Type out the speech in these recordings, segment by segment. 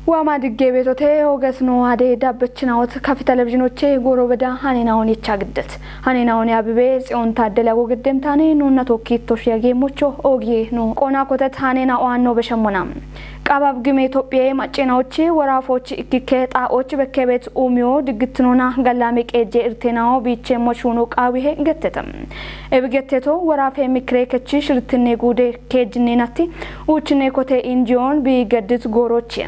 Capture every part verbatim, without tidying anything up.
Waama digge beetote ogesno ade dabbechinaot kafi televizhinoche goro beda hanenawon yecha giddet. Hanenawon abibe Tsiyoon Taaddele ago giddemtaane nuunna tokki ittosh yageemmocho ogiye no. Qona kotet hanena oanno beshemmona. Qabab gime Itophiye maccinaochi woraafochi ikkikke xaa'ochi bekkebet uumiyo diggittinona gallame qeejje irtenao biichemmo shuuno qaawihe gettete. Ebi getteto woraafe mikire kechi shirittinne guude keejjinneenatti uuchinne kote injiyoon bi geddit gooroche.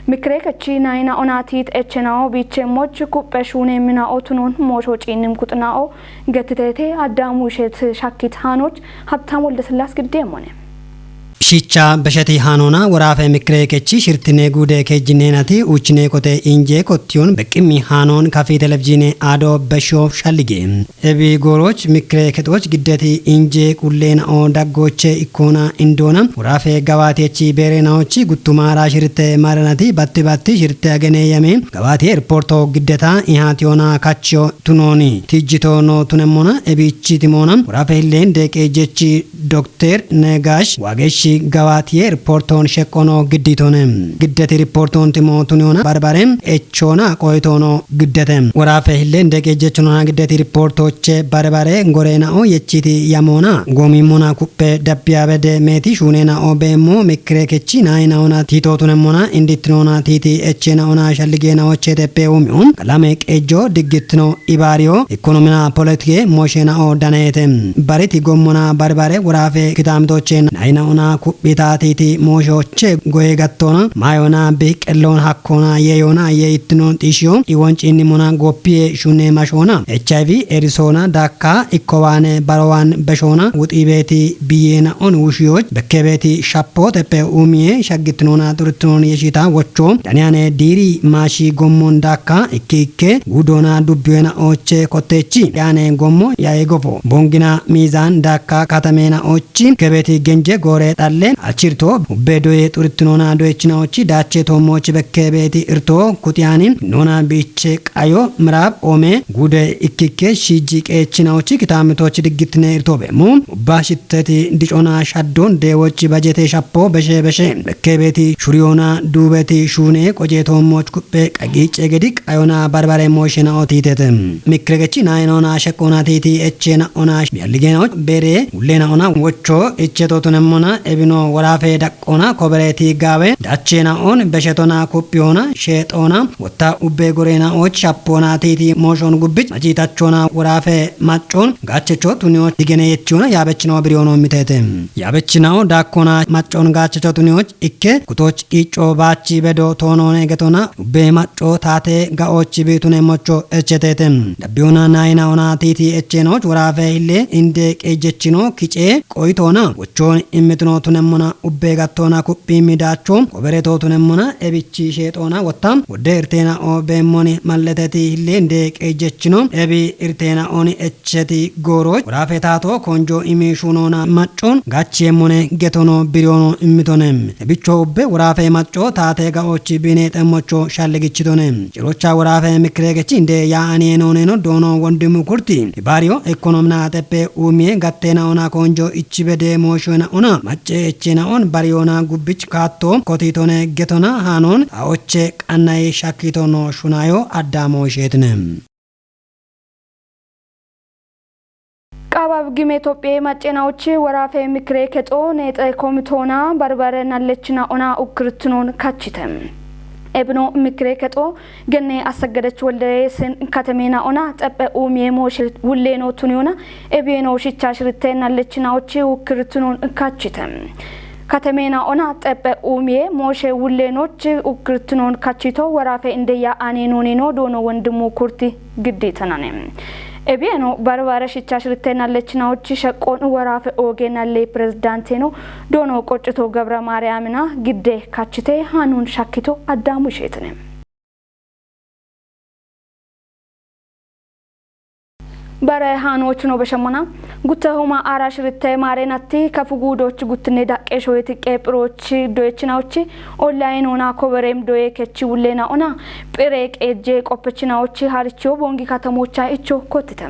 Mikire kechi nayina onatiit echenao biichemmoch kuphe shuune mina otunon moosho ciinnim kuxinao gettitete Addaamu Isheet shakkit haanoch Habtaam Woldesillaas giddeemmone. Shicha besheti haanoona woraafe mikire kechi shirtine guude keejjinneenati uuchinne kote inje kottiyon beqqimmi haanoon kafi televizhine aado besho shallige. Ebi gooroch mikire kexoch giddeti inje qulleena'o daggooche ikkoona indoona woraafe gawaatiyechi beereena'ochi guttumaara shirte maaranati batti batti shirte agene yame gawaatiye irporto giddeta ihaatiyoona kachiyo tunooni. Tijjito no tunemmona ebichi timoona woraafe hilleen deeqe jechi Dokter Negash Waageshi gawaatiye irportoon sheqqono gidditone. Giddeti irportoon timo tuniyoona barbare echoona qoyitoono giddete. Woraafe hilleen deeqe jechinoona giddeti irportoche barbare goreena'o yechiti yamoona goomimmona kuphe dabbiyaabede meeti shuuneena'o beemmo mikire kechi nayinaona tiitootunemmona indittinoona tiiti echeena'ona shalligeena'oche teppe uumiyo qalame qeejjo diggittino ibaariyo ikonomina poletike mooshena'o daneete. Bariti gommona barbare woraafe kitaamitoche nayinaona kuphitaatiiti mooshoche goye gattoona maayona biqqelloon hakkoona yeeyoona yee ittino xishiyo iwonchiinnimona goppiye shunne mashoona H I V erisoona daakka ikkowaane barowaan beshoona wuxiibeeti biyyeena'on wushiyoch bekkebeeti shappooteppe uumiye shaggittinoona xurittinoon yeshita wocho daniyaane diiri maashi gommon daakka ikke ikke guudoona dubbiyoena ooche kottechi yaane gommo yae gofo bongina miizaan daakka katameena oochi kebeti genje goore dhalle achirto ubbe doye xurittinoona doyechina oochi daache toommochi bekkebeeti irto kutiyani noona biiche qayo miraab oome guude ikkikke shiiji qeechina oochi kitaamitochi diggittine irto beemmo ubba shitteti dicona shaddon deewochi bajete shappo beshe beshe bekkebeeti shuriyoona duubeti shuune qoje toommoch kuphe qagiice gedi qayona barbare mooshena otiitete. Mikkiregechi nayinoona sheqqoona tiiti echena ona biyalligeena bere ullena ona wocho ichetotunemmona ebino woraafe daqqoona kobereeti gaawe dachena on beshetona kuphiyoona sheexoona wotta ubbe goreena ooch shappoona tiiti mooshon gubbich majiitachona woraafe maccon gaachecho tuniyoch digene yechiyona yaabechinawo biriyoono mitete. Yaabechinao daakkona maccon gaachecho tuniyoch ikke kutoch qiicco baachi bedo toonoone getona ubbe macco taate ga'oochi biitune mocho echeteete. Dabbiyona nayina ona tiiti echeenooch woraafe hille inde qeejjechino kice qoyitoona wochoon immitino tunemmona ubbe gattoona kuphiimmi daacho kobereto tunemmona ebichi sheexoona wotta wodde irteena oo beemmoni malleteti hille inde qeejjechino ebi irteena ooni echeti gooroch woraafe taato konjo imi shuunoona maccon gachiyeemmone getono biriyoono immitone. Ebicho ubbe woraafe macco taate ga'oochi biine xemmocho shalligichitone. Cirocha woraafe mikkiregechi inde yaa'ani enooneno doono wondimu kurti ibaariyo ekonomina xeppe uumiye gatteena ona konjo ichi bede mooshona ona macce echena on bariyona gubbich kaatto kotitone getona hanon aoche qannayi shakkitono shunayo addaamo isheetine. Qabab gime Itophiye maccena ochi woraafe mikire kexo neexe komitoona barbare nallechina ona ukkirtinoon kachite. Ebino mikire kexo genne Assagedech Woldeyesin katemeena ona xeppe uumiye mooshe wulleeno tuniyona ebiyeeno shicha shiritte nallechina ochi ukkirtinoon kachite. Katemeena ona xeppe uumiye mooshe wulleenoch ukkirtinoon kachito woraafe indeya aneenooneno doono wondimu kurti giddi tanane. Ebiyeeno barbare shicha shiritte nallechina ochi sheqqoon woraafe ooge nalle pirezidaanteeno doono qoccito Gebra Maariyaamina gidde kachite hanuun shakkito addaamu isheetine. Bare haanoochuno beshemmona gutte huma ara shiritte maareenatti kafu guudoch guttinne daqqe shoyeti qeephirochi doyechinaochi ollaayinoona kobereem doye kechi wulleena ona phire qeejje qoppechinaochi haricho bongi katamocha icho kottite.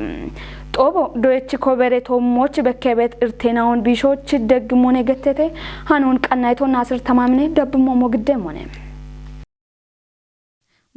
Xoobo doyechi kobere toommoch bekkebet irteenaon biishoch deggimone gettete hanon qannayto Naasir Tamaamine dabbimmoommo giddeemmone.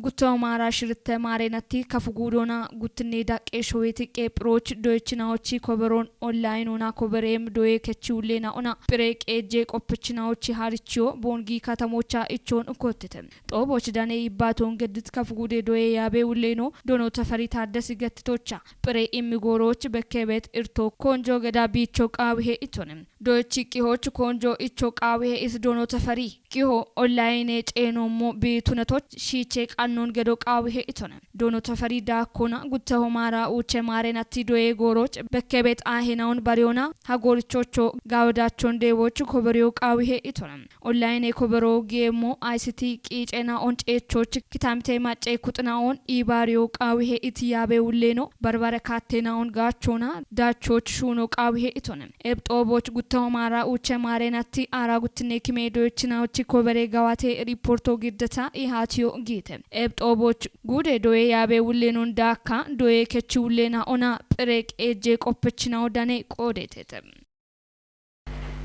Gutto maara shiritte maarenatti kafu guudona guttinne daqqe showeti qeephiroch doyechinaochi koberon online ona kobereem doye kechi ullena ona phire qeejje qoppechinaochi harichio boongi katamocha ichon kottete. Xooboch dane ibbaton geddit kafu guude doye yaabe ulleno dono tafari taaddasi gettitocha phire immi gooroch bekkebet irto konjo geda biicho qaawihe itone. Doychi qihoch konjo icho qaawihe is dono tafari qiho online ceenommo biitunatoch shiiche qannon gedo qaawihe itone. Dono tafari daakkona guttaho maara uuche maarenatti doye gooroch bekkebet aahenaon bariona hagorichocho gaawedachon deewoch koberiyo qaawihe itone. Online kobero geemmo I C T qiicena on ceechoch kitamite macce kuxina on iibariyo qaawihe iti yaabe ulleno barbare kattena on gaachona daachoch shuuno qaawihe itone. Eb xooboch guttaho maara uuche maarenatti aara guttinne kime doyechinaochi kobere gawate riporto giddata ihaatiyo giite. Eb xooboch guude doye yaabe ullenon daakka doye kechi ullena ona phire qeejje qoppechinawo dane qoodetete.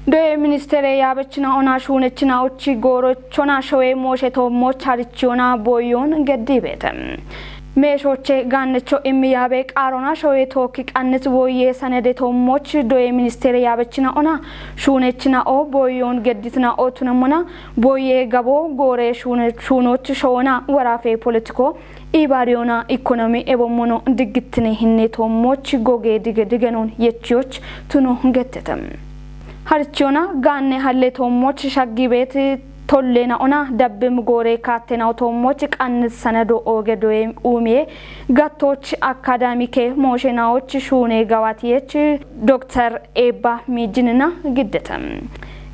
Doye ministere yaabechina ona shuunechina ochi goorochona showe mooshe toommoch harichiona boyon geddibete. Meeshoche gaannecho immi yaabe qaarona showe tookki qannit woyye sanede toommoch doye ministere yaabechina ona shuunechina o boyon gedditina o tunamona boyye gabo goore shuune-, shuunoch showona waraafe politiko iibaariyoona ikonomi ebommono diggittine hinne toommoch goge dige digenon yechiyoch tuno gettete. Harichiyoona gaanne halle toommoch shaggibeet tolleena ona dabbim goore kaattenaw toommoch qannit sanado ooge doye uumiye gattoch akadamike mooshenaoch shuune gawatiyech Dokter Eebba Miijinina giddete.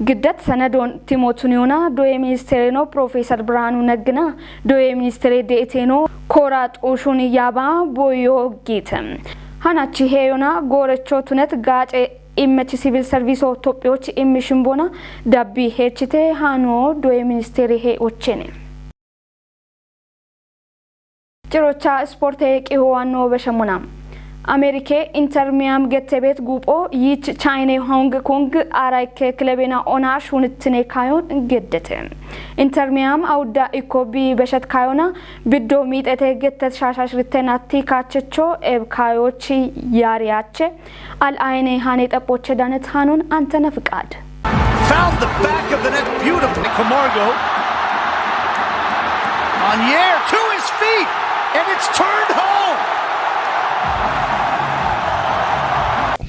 Giddet sanadon timotuniyona doye ministereno Profeesar Birhaanu Neggina doye ministere de'eteno koora xuushun yaaba boyo giite. Hanachi heeyona goorecho tunet gaace immechi sivil serviso Tophiyoch immi shimbona dabbi heechite hano doye ministere he ochene. Cirocha sporte qiho anno beshemuna. Amerike Inter Miami gettebet guupho yiich China Hong Kong arayke kilebena ona shunittine kayon geddete. Inter Miami awudda ikko bi beshet kayona biddo miixete gettet shashashritte natti kachecho eb kayochi yaariyache Al Ayne hane xephoche danet hanon Antena Fiqad. Found the back of the net beautifully, Camargo. Anier to his feet, and it's turned home.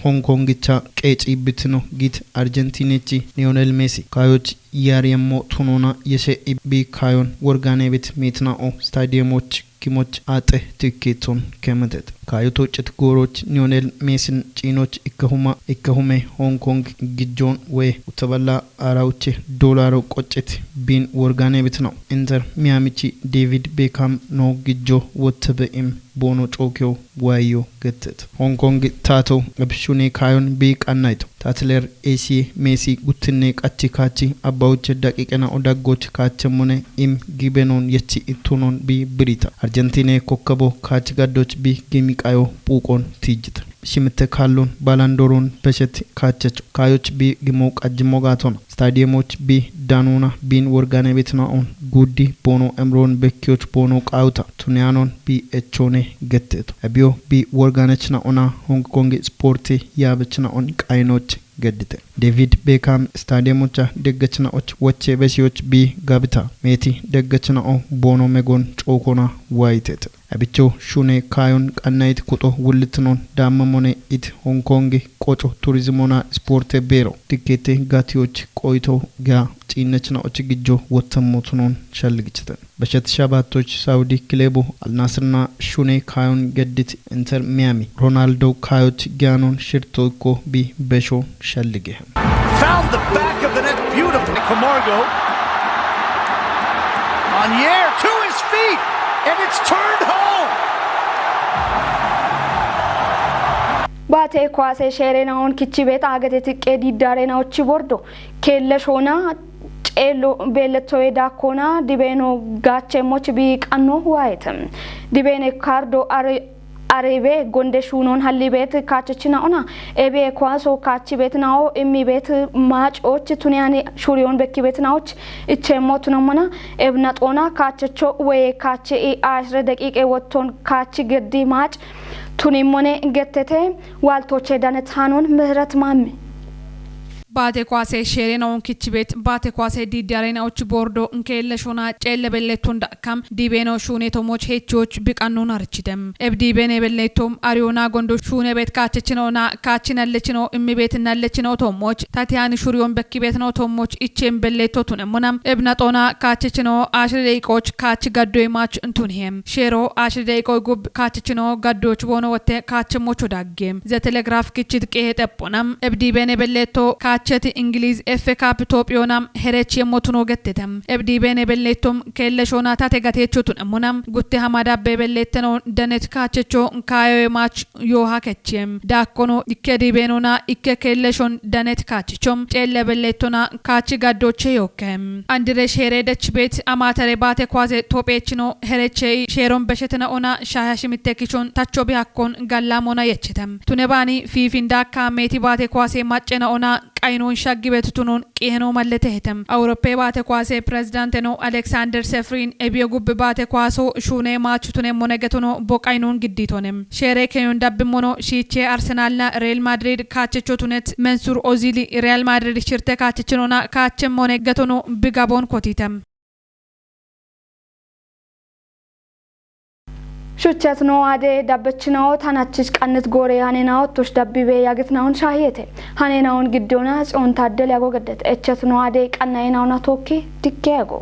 Hong Kong gicha qeeci bitino git Argentinichi Lionel Messi kayoch yaariyammo tunona yeshe ibbi kayon worgane bit mitna o stadiumoch kimoch aaxe tikkeethon kemetet. Kaayoto cit gooroch Lionel Messin ciinoch ikkahuma ikkahume Hong Kong gijjoon woye utaballa aarauche doolaro qoccet biin worgane bitnaw. Inter Miamichi David Beckham no gijjo wottabe im boono cookeyo waayyo gettet. Hong Kong taato abshune kaayon bi qannayto. Tatler A C A Messi guttinne qachi kaachi abbawuche daqiqena odaggoch kaachemmone im gibenon yechi ittunon bi birita. Argentine kokkabo kaachi gaddoch bi gimi qayo phuuqon tiijjita. Shimitte kaallon balandoron peshet kaachacho kaayoch bi gimo qajjimo gaatona. Stadiumoch bi danuna bin worgane bitna on guddi boono emron bekkiyoch boono qaawuta. Tuniyanon bi echone getteto. Ebiyo bi worganechna ona Hong Kong sporti yaabechna on qaynoch geddite. David Beckham stadiumocha deggechna och woche besiyoch bi gabita. Meeti deggechna o boono megon cookona waayitete. Abicho shune kaayon qannayit kuxo wullitnon daammamone it Hong Kong qoco turizimona sporte beero. Tikkete gatiyoch qoyto ga ciinnechna och gijjo wottammotunon shalligichite. Beshet shabaatoch Saudi kilebo Al Nassrna shune kaayon geddit Inter Miami. Ronaldo kaayoch giyaanon shirto ikko bi besho shallige. Found the back of the net beautifully, Camargo. Anier to his feet, and it's turned home. Baate kuwaase shee'reenaon kichi beet aagete tiqqe diiddaareenaochi bordo keelle shoona ceello beellettoye daakkoona dibeeno gaacheemmoch bi qanno waayete. Dibeene kaardo ari aribe gonde shunon hallibet kachechina ona. Ebe kwaso kachibetinao immibet machoch tuniani shurion bekkibetinaoch ichemo tunamona. Ebnaxona kachecho weye kache i ashre daqiqe wotton kachi geddi mach tunimone gettete. Waltoche danetanon ምህረት ማሚ Baate kwaase sheere naon kichibet baate kwaase diidaare naoch bordo nkeelle shona ceelle belleton dakkam diibeno shuune tomoch hechoch biqannon arichidem. Eb diibene belletom ariona gondo shuune bet kaachechino na kaachin allechino immi bet nallechino tomoch tatiyan shuriyon bekkibetno tomoch ichen belleto tunemona. Eb naxona kaachechino ashre deiqoch kaach gaddoy mach tunhem. Sheero ashre deiqoy gub kaachechino gaddoch bono wotte kaachemocho daggem. Ze Telegraf kichit qehe xeppona. Eb diibene belleto kaacheti Ingiliz F A Cup Topiyona herech yemmotuno gettete. Eb diibene belletom keelle shona tate gatecho tunemona. Gutte hamadabbe belleteno danet kaachecho kaayoy mach yoha kechem. Dakkono ikke diibenona ikke keelle shon danet kaachichom. Ceelle belletona kaachi gaddoche yokke. Andire sheere dechbet amatare baate kwaase Topechino herechey sheeron beshetena ona shahashimitte kichon tacho bihakkon gallamona yechete. Tunebani fifinda kaameti baate kwaase maccena ona qaynon shaggibet tunon qiheno malletehetem. Awuroppe baate kwaase pirezidaanteno Aleksander Sefrin ebiyo gubbi baate kwaaso shuune maachu tune monegetono bo qaynon gidditonem. Sheere keyon dabbi mono shiiche Arsenalna Real Madrid kaachecho tunet Mensur Ozili Real Madrid shirte kaachechinona kaache monegetono bigabon kotitem. Shuchet no ade dabbechinawo tanachich qannet gore hanenawottosh dabbibe yagitnawon shahiyete. Hanenawon giddona Tsion Taddel yago geddet. Echet no ade qannayenawona tokki dikke yago.